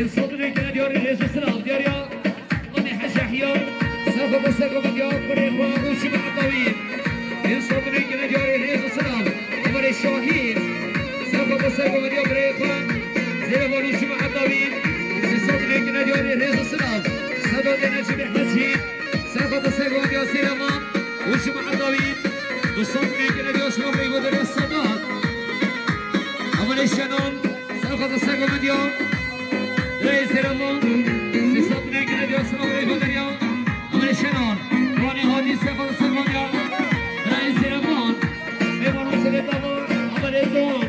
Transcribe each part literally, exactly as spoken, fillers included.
Însan dinê kine diyarê rêz û silav, diyariya Amê Hecî Ehya, serxwe destê xwe diya kurê xwe û şima etawî. Însan dinê kine diyarê rêz û silav, Emerê Şahî, serxwe destê xwe diya kurê xwe, Zêrevan û şima etawî. Însan dinê kine diyarê rêz û silav, Sedatê Necîbê Hecî, serxwe destê xwe diya Zêrevan û şima etawî. Însan dinê kine diya şima kurê xwe diya Sedat. Emerê Şenan, serxwe destê xwe diya. Rey Zêrevan, sê sed metre diya sima rey Baderiya. Amerê Şenan, Ronî Hadî sefa sefa diya. Rey Zêrevan, Mêvan û Sêvêta var, Amerê Don.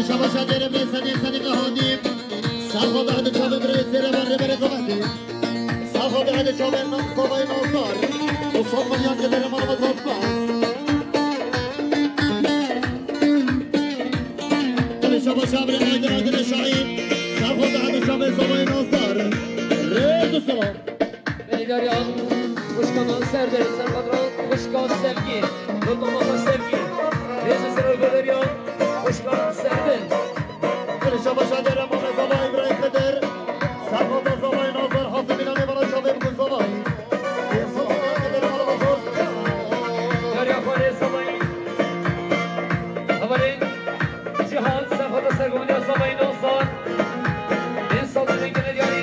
Şabaşa dêre bê sedê sedê ve hodî. Saxo be hedi çavê birê Zêrevan rêberê Kometî. Saxo be hedi çavê Kovayê Nozdar. Û son milyon ke dere mala zor spas. Şabaşa birê Aydin Aydin Şahî. Saxo be hedi çavê Kovayê Nozdar. Rê du sala. Belediya wişka me ser de, ser kadran wişka Sevgî, Lotoma xwe Sevgî. Rêz û sera belediya wişka ser de. Belê şabaşa dere mame zavayî birayê Xedir. Serxwata zavayî Nazar, Hazimî namê bala çavê bikû zavayî. Ê zavayî Xedir bala zor. Derya xwe rê zavayî. Hevalên Cîhan, serxwata sergovindiya zavayî Nazar. Ê sazê rengine diyarî,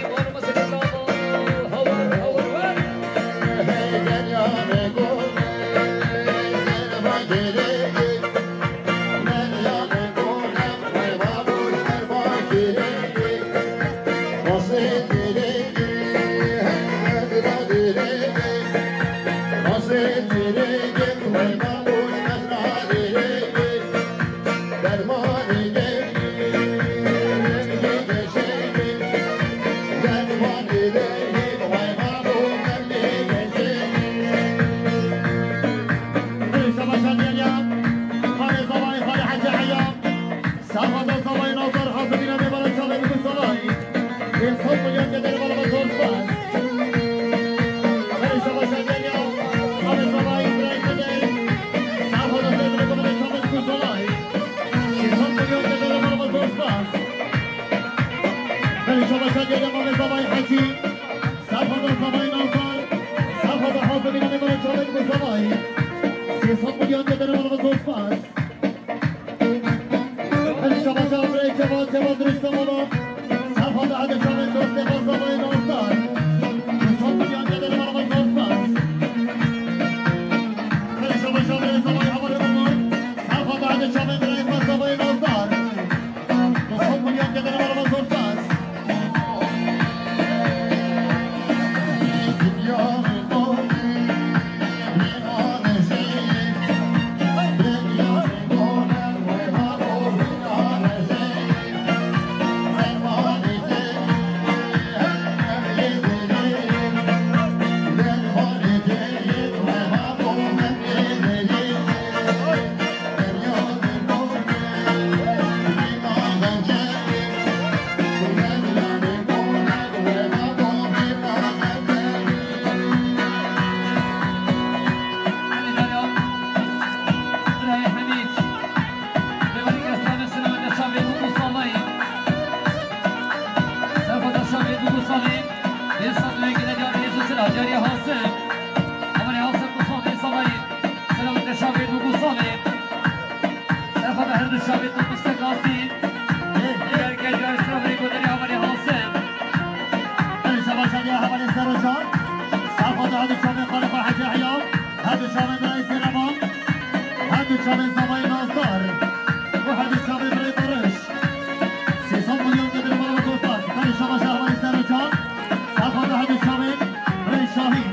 Belê şabaşa diyarê Mame Zavayê Hecî. Serxwata Zavayê Nazar. Serxwata Hazimî namê bala çavê bikû zavayî. Sê sed milyon ke dere mala zor spas. Belê şabaşa birê Cevaz, Cevaz Rîstemolo. Serxwata hedi çavê dostê xwe Zavayê Nazar. Sê sed milyon ke dere mala zor spas. Belê şabaşa birê Zavayê Hevalê Umar. Serxwata hedi çavê birê xwe Zavayê Nazar. Serxwata her du çavê tu bi sekasî. Ger, ger, ger, sira vê goderî havarê Hasim. Belê şabaşa diya havarê Serocan. Serxwata her du çavê Xalifa Hecî Ehya. Her du çavê Birayê Sêrevan. Her du çavê Zavayê Nazdar. Û her du çavê Birayê Barış. Sê sed milyon ke dere mala zor spas. Belê şabaşa havarê Serocan. Serxwata her du çavê Birayê Şahîn.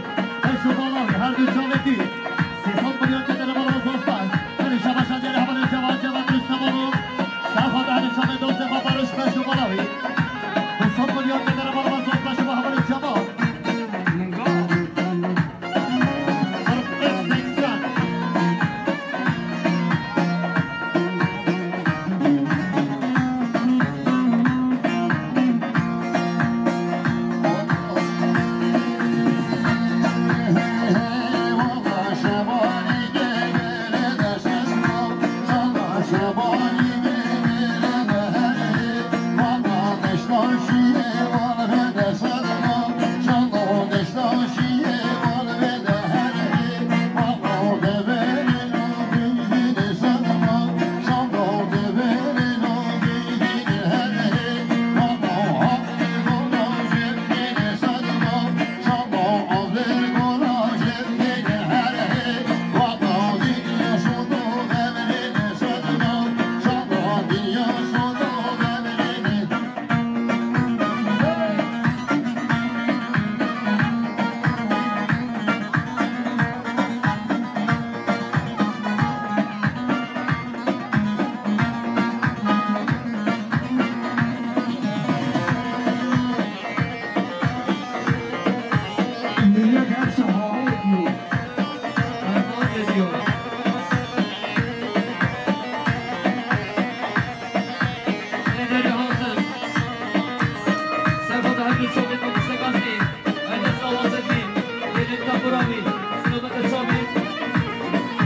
Rawî, Sinoda Kaçavê,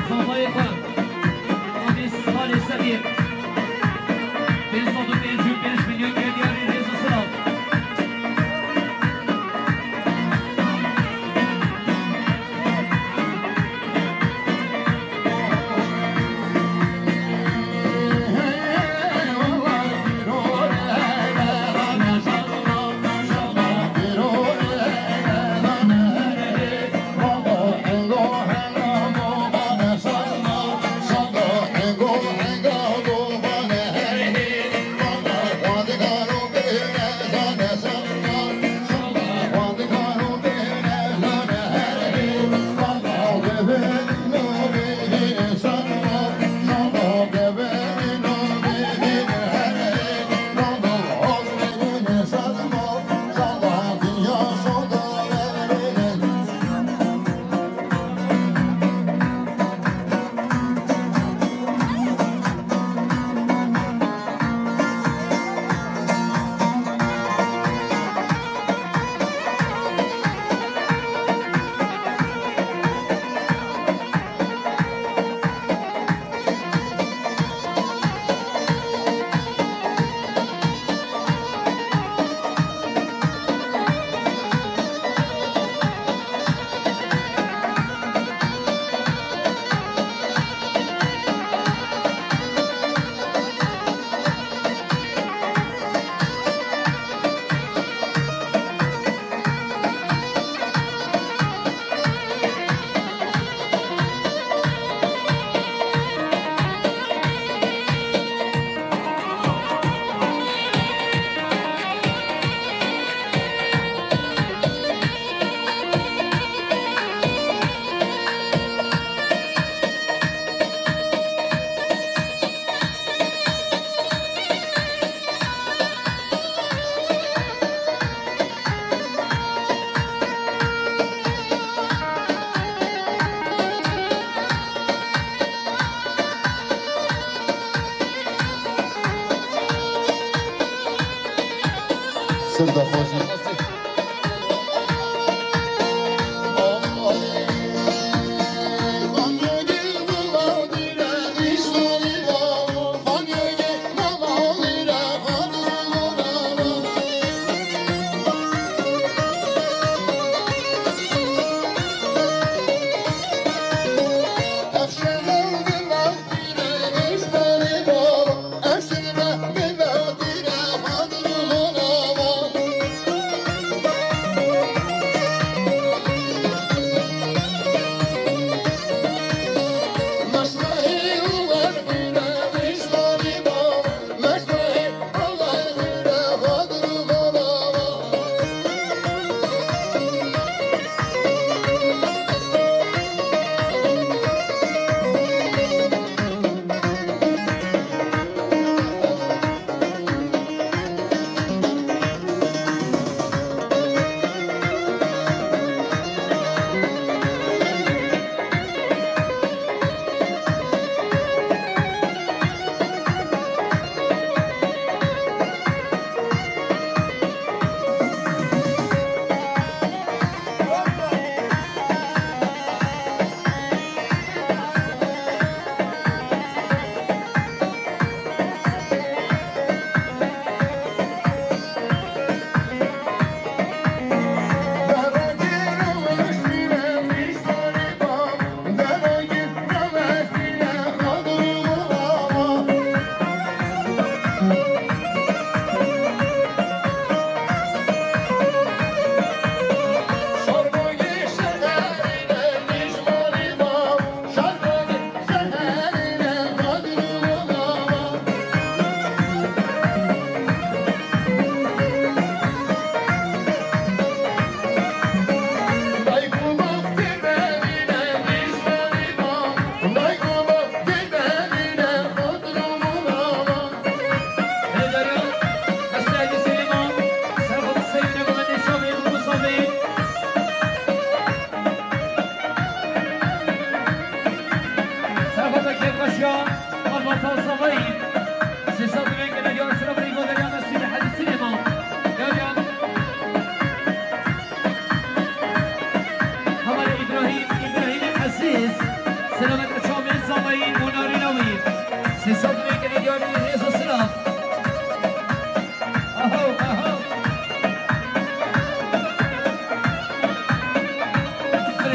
Zavayê xwe, Amê Salê Sedî, pênc sed û pêncî û pênc milyon kerdiyarî rêz û silav. Ser daxwazî.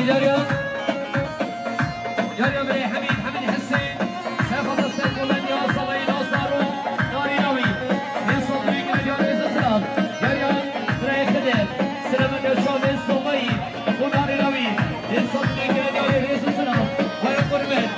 Yariya, yariya birê Hemîd, Hemîd Hesên, Seyfa Seyfullah Niyaz Salayî Nasar û Narîna wî. Hêsan Duyê Gelediya Rêz û Silav. Yariya birê Xidir, Silav Newşa Hêsan Salayî û Narîna wî. Hêsan Duyê Gelediya Rêz û Silav. Were qurbet.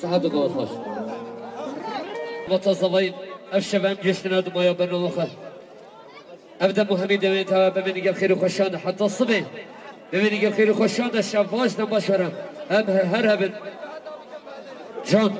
Sihet û gavur xweş. Vata zavayî, ev şev em cêştina dumaya bernama xwe. Ev dem û hemî demên tewa bimînin gel xêr û xweşan de heta sibê. Bimînin gel xêr û xweşan de şev baş, dem baş were. Em he-, her hebin. Can.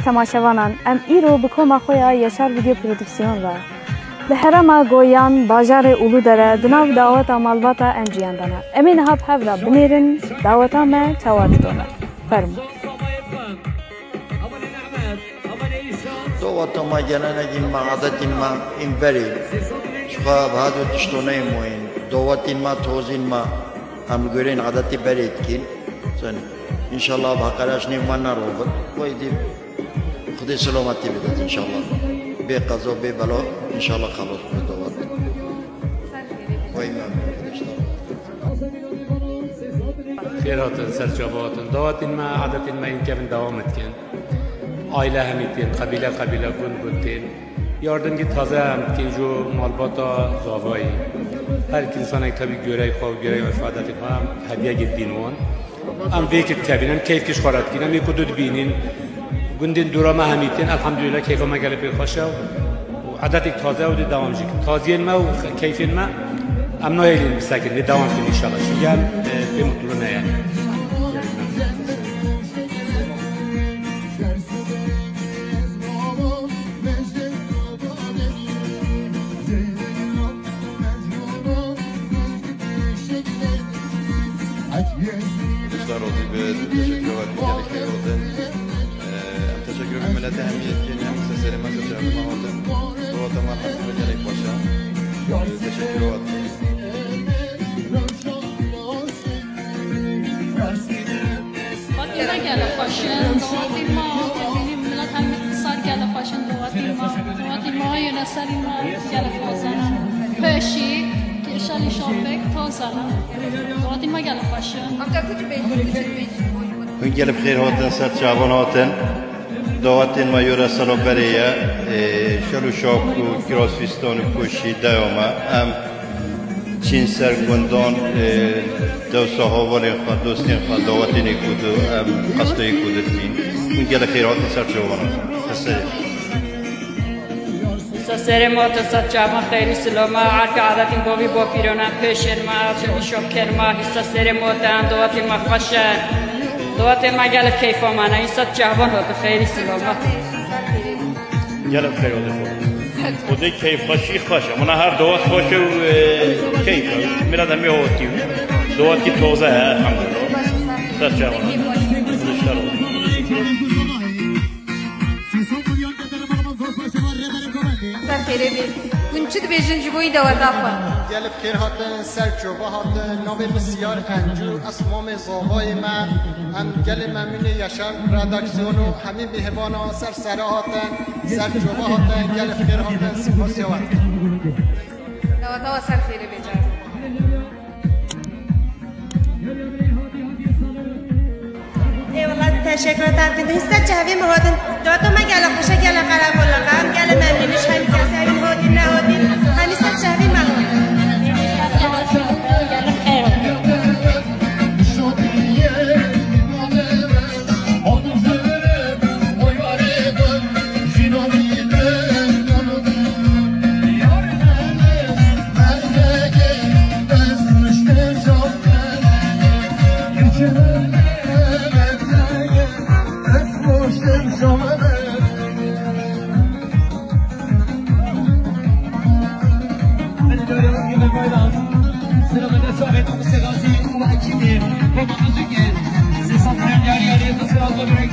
Temaşevanan, em îro bi koma xwe ya Yaşar Video Prodüksiyon re. Li herêma Goyan, bajarê Uludere, di nav daweta malbata Encûyan de ne. Em ê niha bi hev re binêrin, daweta me çawa didome. Fermo. Daweta me, gelenegên me, adetên me ên berê. Ji xwe bi hado tişto neyê moyên. Dawetên me, tozên me, em li goreyên adetê berê dikin. Sen, înşallah, bi heqereş nêv me nerovin. Wê dî Xwedê selametî bidet, înşallah. Bê qeza, bê bela, înşallah xelas bibe dawet. Wey me, Xwedê ji te razî. Xêr hatin, ser çava hatin. Dawetên me, adetên me yên kevin dewam dikin. Aile hemî tên, qebîle qebîle, gund gund tên. Yardimgî taze em dikin ji malbata zavayî. Her insanek tevî görey xwe û görey îfadetê xwe em hediyekê didîn wan. Em vê kir dikevîn, em keyfkê ji xwe re dikin, em yek û du dibînin. Gundên dûra me hemî tên, elhamdülillah keyfa me gelek pê xweş e û edetek taze û dê dewam jî. Taziyên me û keyfên me em nahêlin bisekin, dê dewam kin înşallah. Çi gel, e, pê mutlu ne yani. Dostlar, razî bin, teşekkür ederim. Gelek xêr hatin. Ee, em teşekkür ederim milletê hemî yekîn, hemî ser serê me, ser çavê me hatin. Daweta me elhamdülillah gelek baş e. Ee, teşekkür ederim. Dawetên me gelek xweş in, dawetên me, têbînî milet hemî sar gelek xweş in, dawetên me, dawetên me, yöneselên me gelek taze ne. Pêşî, kêşelî şopek taze ne. Dawetên me gelek xweş in. Hûn gelek bi xêr hatin, ser çavan hatin. Dawetên me yöresela berê ye. Ê, şel û şap û kirasfîstan û koşî deya me. Em çîn ser gundan, e, dewsa havalên xwe, dostên xwe, dawetên êk û du, em qestoyê ku dikin. Hûn gelek xêr hatin ser çavan hatin. Ser serê. Ser serê me hatin, ser çavan, xeyrî siloma, erfê adetên bavî bapîrona, pêşên me, erfê şopkên me, ser serê me hatin, dawetên me xweş e. Dawetên me gelek keyfa me ne, ser çavan hatin, xeyrî siloma. Gelek xêr hatin. Xwedê keyfxweşî xweş e. Min her dawet xweş e û, e, keyf e. Milet em ê hotî. Dawetkî taze he, elhamdulillah. Ser çavan. Kuşlar olsun. Ser xêrê bê. Hûn çi dibêjin ji bo wî daweta xwe? Gelek xêr hatin, ser çava hatin. Navê min Siyar Encû, ez mamê zavayê me. Em gelê memnûnê Yaşar redaksiyonu, hemî mêhvana ser sere hatin, ser çava hatin, gelek xêr hatin, spasiya we dikin. Daweta we ser xêrê bê car. Eyvallah, teşekkür ederim. Hisse çavî mi hodin? Daweta me gelek xweş e, gelek qereqolaq e. Em gelek memnûn in, hemî kes evîn hodin, nehodin. Hemî ser çavî me hodin. Gelek xêr hodin. Sırada Samet Serazi Uvakini, Baba Özügel, Sesat Meryari, Serazi Börek.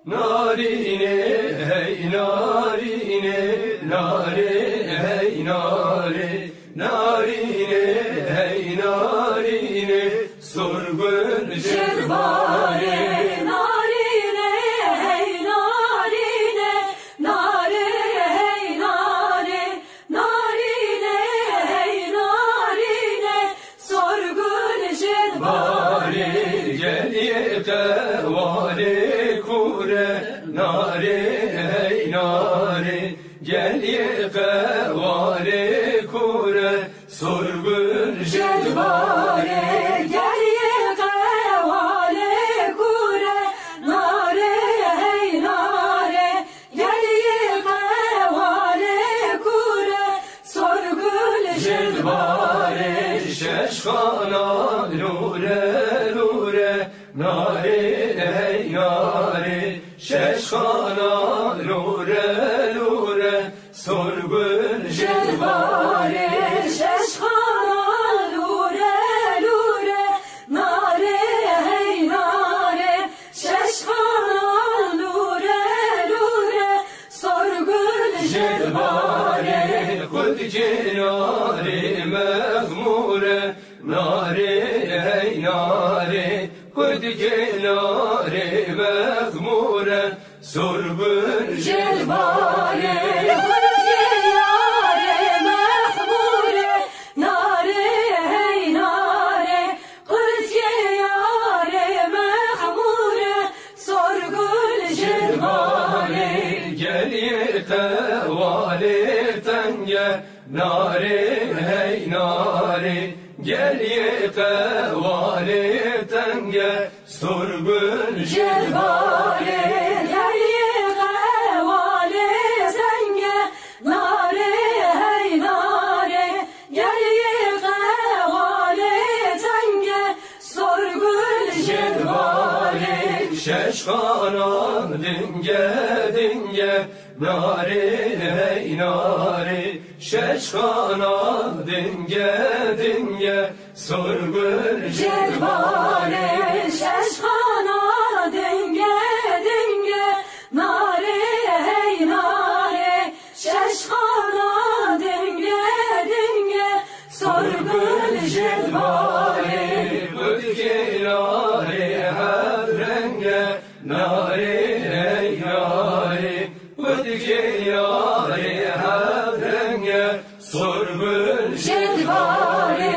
Narînê, hey narînê, narê, hey narê, narînê, hey narînê, sorgul ji barê. Narînê, hey narînê, narê, hey narê, narînê, hey narînê, sorgul ji barê. Geliyê qewalê kûr e, narê, hey narê, geliyê qewalê kûr e, sorgul ji barê. Geliyê qewalê kûr e, narê, hey narê, geliyê qewalê kûr e, sorgul ji barê. Şeşxana lûre lûre, narê, hey narê, şeşxana lûre lûre, sorgul ji barê. Şeşxana lûre lûre, narê, hey narê, şeşxana lûre lûre, sorgul ji barê. Qudkê narê mexmûr e, narê, hey narê, qudkê narê mexmûr e, sorgul ji barê. Qudkê yarê mexmûr e, narê, hey narê, qudkê yarê mexmûr e, sorgul ji barê. Geliyê qewalê teng e, narê, hey narê, geliyê qewalê teng e, sorgul ji barê. Geliyê qewalê teng e, narê, hey narê, geliyê qewalê teng e, sorgul ji barê. Şeşxana dinge dinge, narê, hey narê, şeşxana dinge dinge, sorgul ji barê. Şeşxana dinge dinge, narê, hey narê, şeşxana dinge dinge, sorgul ji barê. Qudkê yarê hevdreng e, narê, hey narê, qudkê yarê hevdreng e, sorgul ji barê.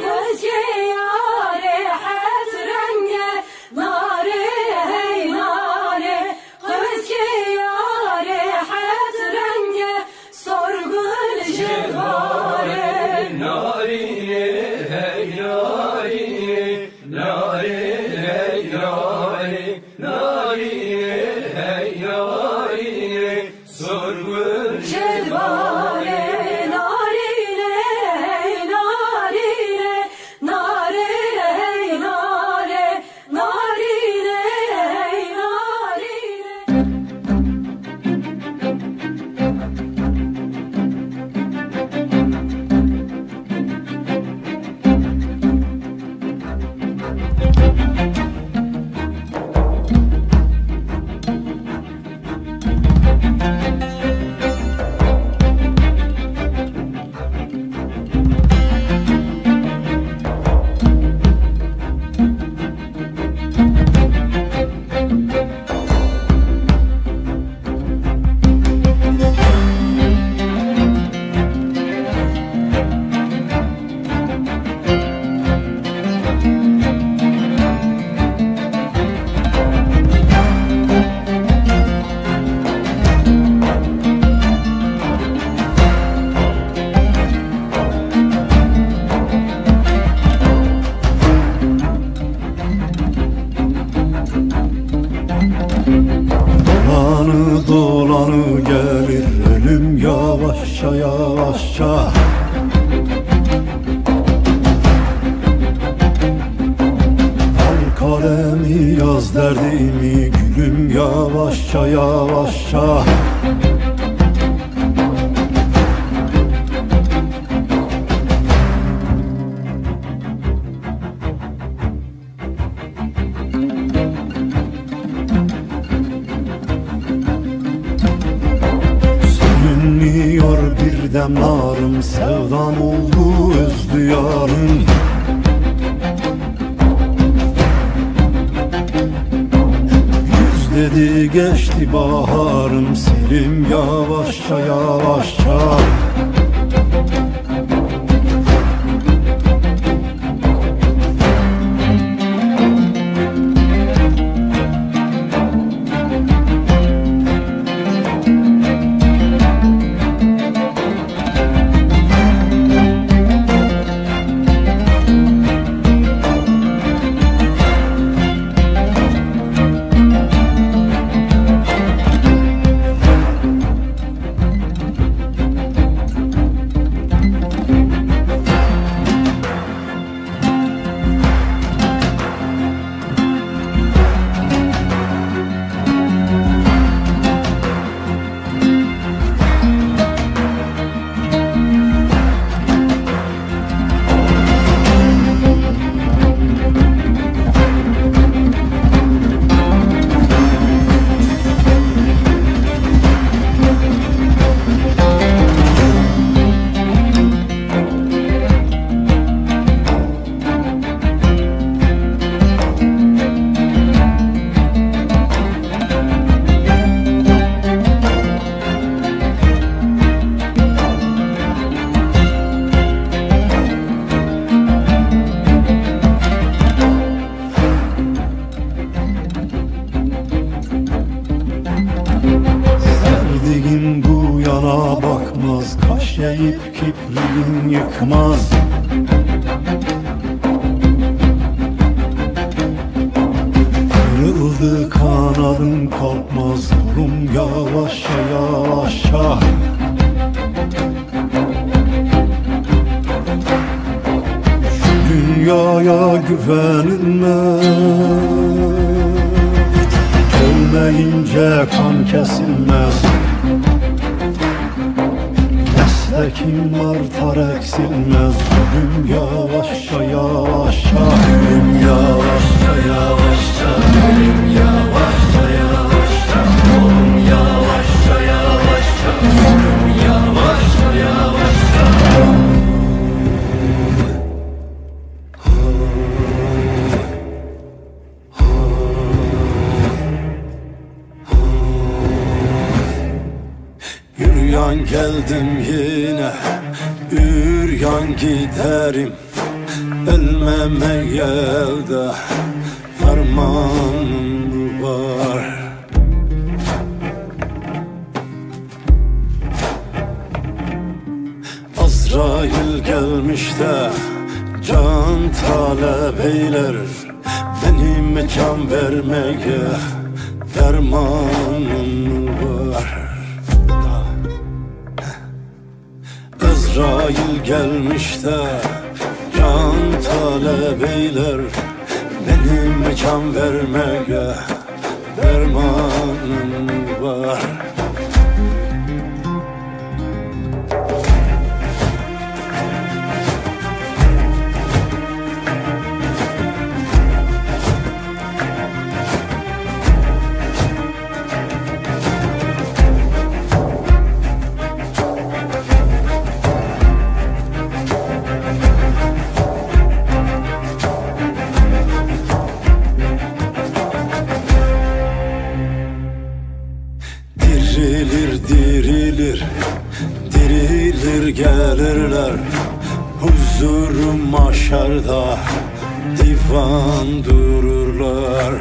Qudkê yarê hevdreng e, narê, hey narê, qudkê yarê hevdreng e, sorgul ji barê. Narînê, hey narînê, narê, hey narê, narînê, hey narînê, sorgul ji barê. Narînê, hey narînê, narê, hey narê, narînê, hey narînê. Dolanı dolanı gelir ölüm yavaşça yavaşça. Al kalemi yaz derdimi gülüm yavaşça yavaşça. Narım sevdam oldu öz diyarım. Yüz dedi geçti baharım, selim yavaşça yavaşça. Sevdiğim bu yana bakmaz, kaş eğip kipriğin yıkmaz. Kırıldı kanadım, kalkmaz kolum, yavaşça yavaşça. Dünyaya güvenilmez, ölmeyince kan kesilmez. Meslekim artar eksilmez, zulüm yavaşça yavaşça. Zulüm yavaşça yavaşça, zulüm yavaşça yavaşça, zulüm yavaşça yavaşça, zulüm yavaşça yavaşça. Yürüyen geldim yine, yürüyen giderim. Ölmemeye elde fermanım var. Azrail gelmiş de can talep eyler, benim can vermeye dermanım var. Azrail gelmiş de can talep eyler, benim can vermeye dermanım var. Dirilir, dirilir, dirilir gelirler. Huzurum mahşerde divan dururlar.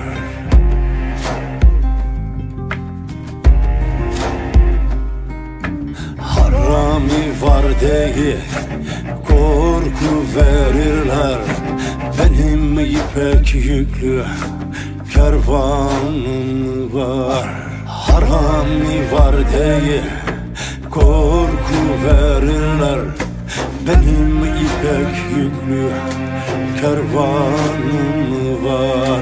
Harami var diye korku verirler. Benim ipek yüklü kervanım var. Harami var diye korku verirler. Benim ipek yüklü kervanım var.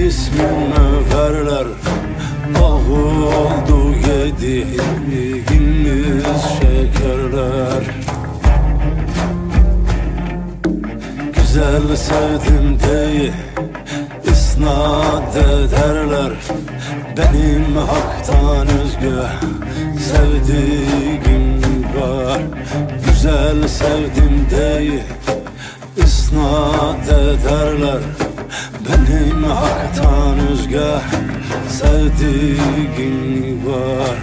İsmimi verler, dağıldı yediğimiz şekerler. Güzel sevdim diye isnat ederler. Benim haktan özge sevdiğim var. Güzel sevdim diye isnat ederler. Benim haktan özge sevdiğim var.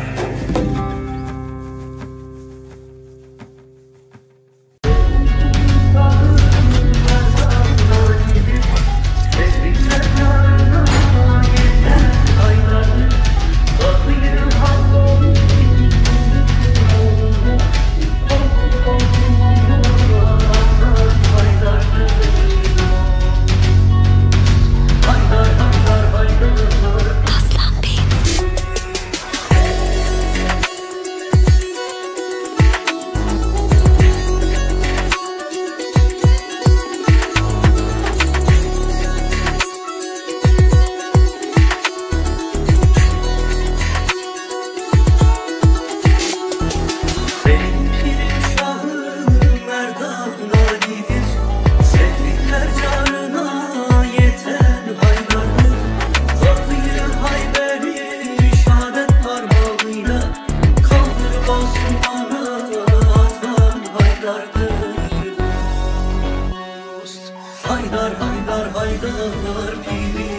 Haydar, Haydar, Haydar, pîrê.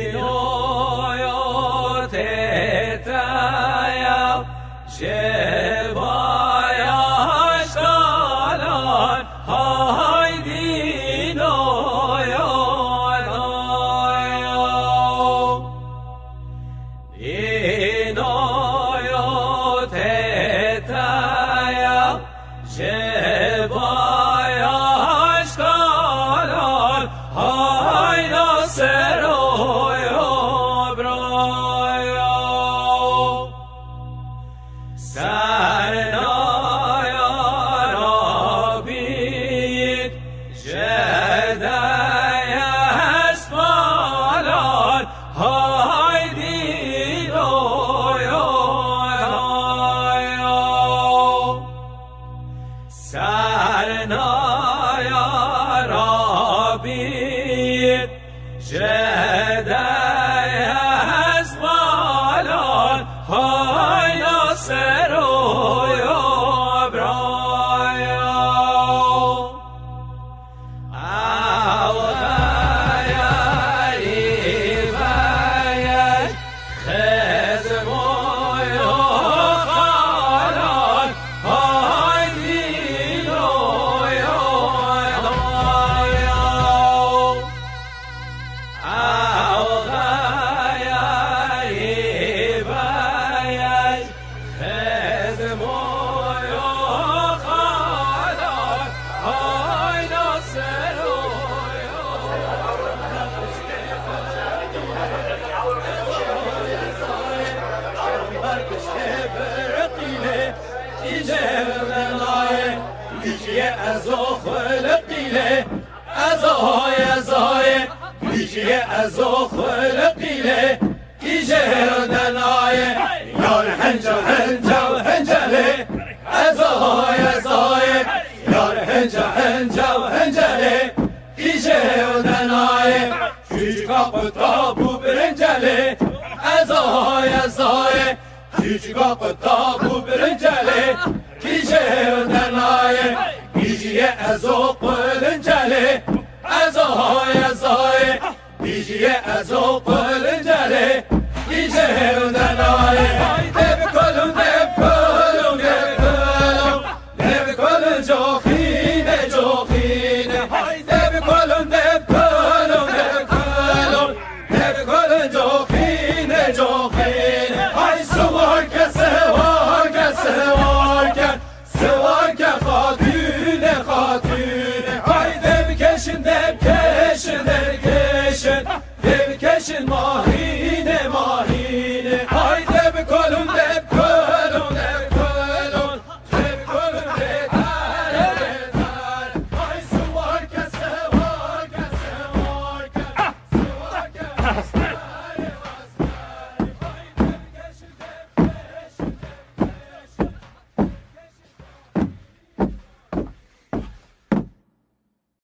Dînoya têteya jêbaya şkalan, hay dînoya daya. Dînoya têteya jêbaya şkalan, hay Naseroya braya. Sernaya Rabît jêdeye spalan, hay dînoya daya. Îjê de nayê, bîjiyê ez û xwe li qîlê. Ez oy, ez oy, bîjiyê ez û xwe li qîlê. Îjê de nayê, yar hinca hinca û hincelê. Ez oy, ez oy, yar hinca hinca û hincelê. Îjê de nayê, çûçika qutab û birincelê. Ez oy, ez oy, çûçika qutab û birincelê. Îjê de nayê, bîjiyê ez û qulincelê. Ez oy, ez oy, bîjiyê ez û qulincelê. Îjê de nayê, dev kolon, dev kolon, dev kolon. Dev kolon coxîne, coxîne. Hay dev kolon, dev kolon, dev kolon. Dev kolon coxîne, coxîne. Hay siwar ke, siwar ke, siwar ke. Siwar ke xatûne, xatûne. Hay dev keşin, dev keşin, dev keşin. Dev keşin mahîne, mahîne. Hay dev kolon, dev kolon, dev kolon. Dev kolon bêdar, bêdar. Hay siwar ke, siwar ke, siwar ke. Siwar ke.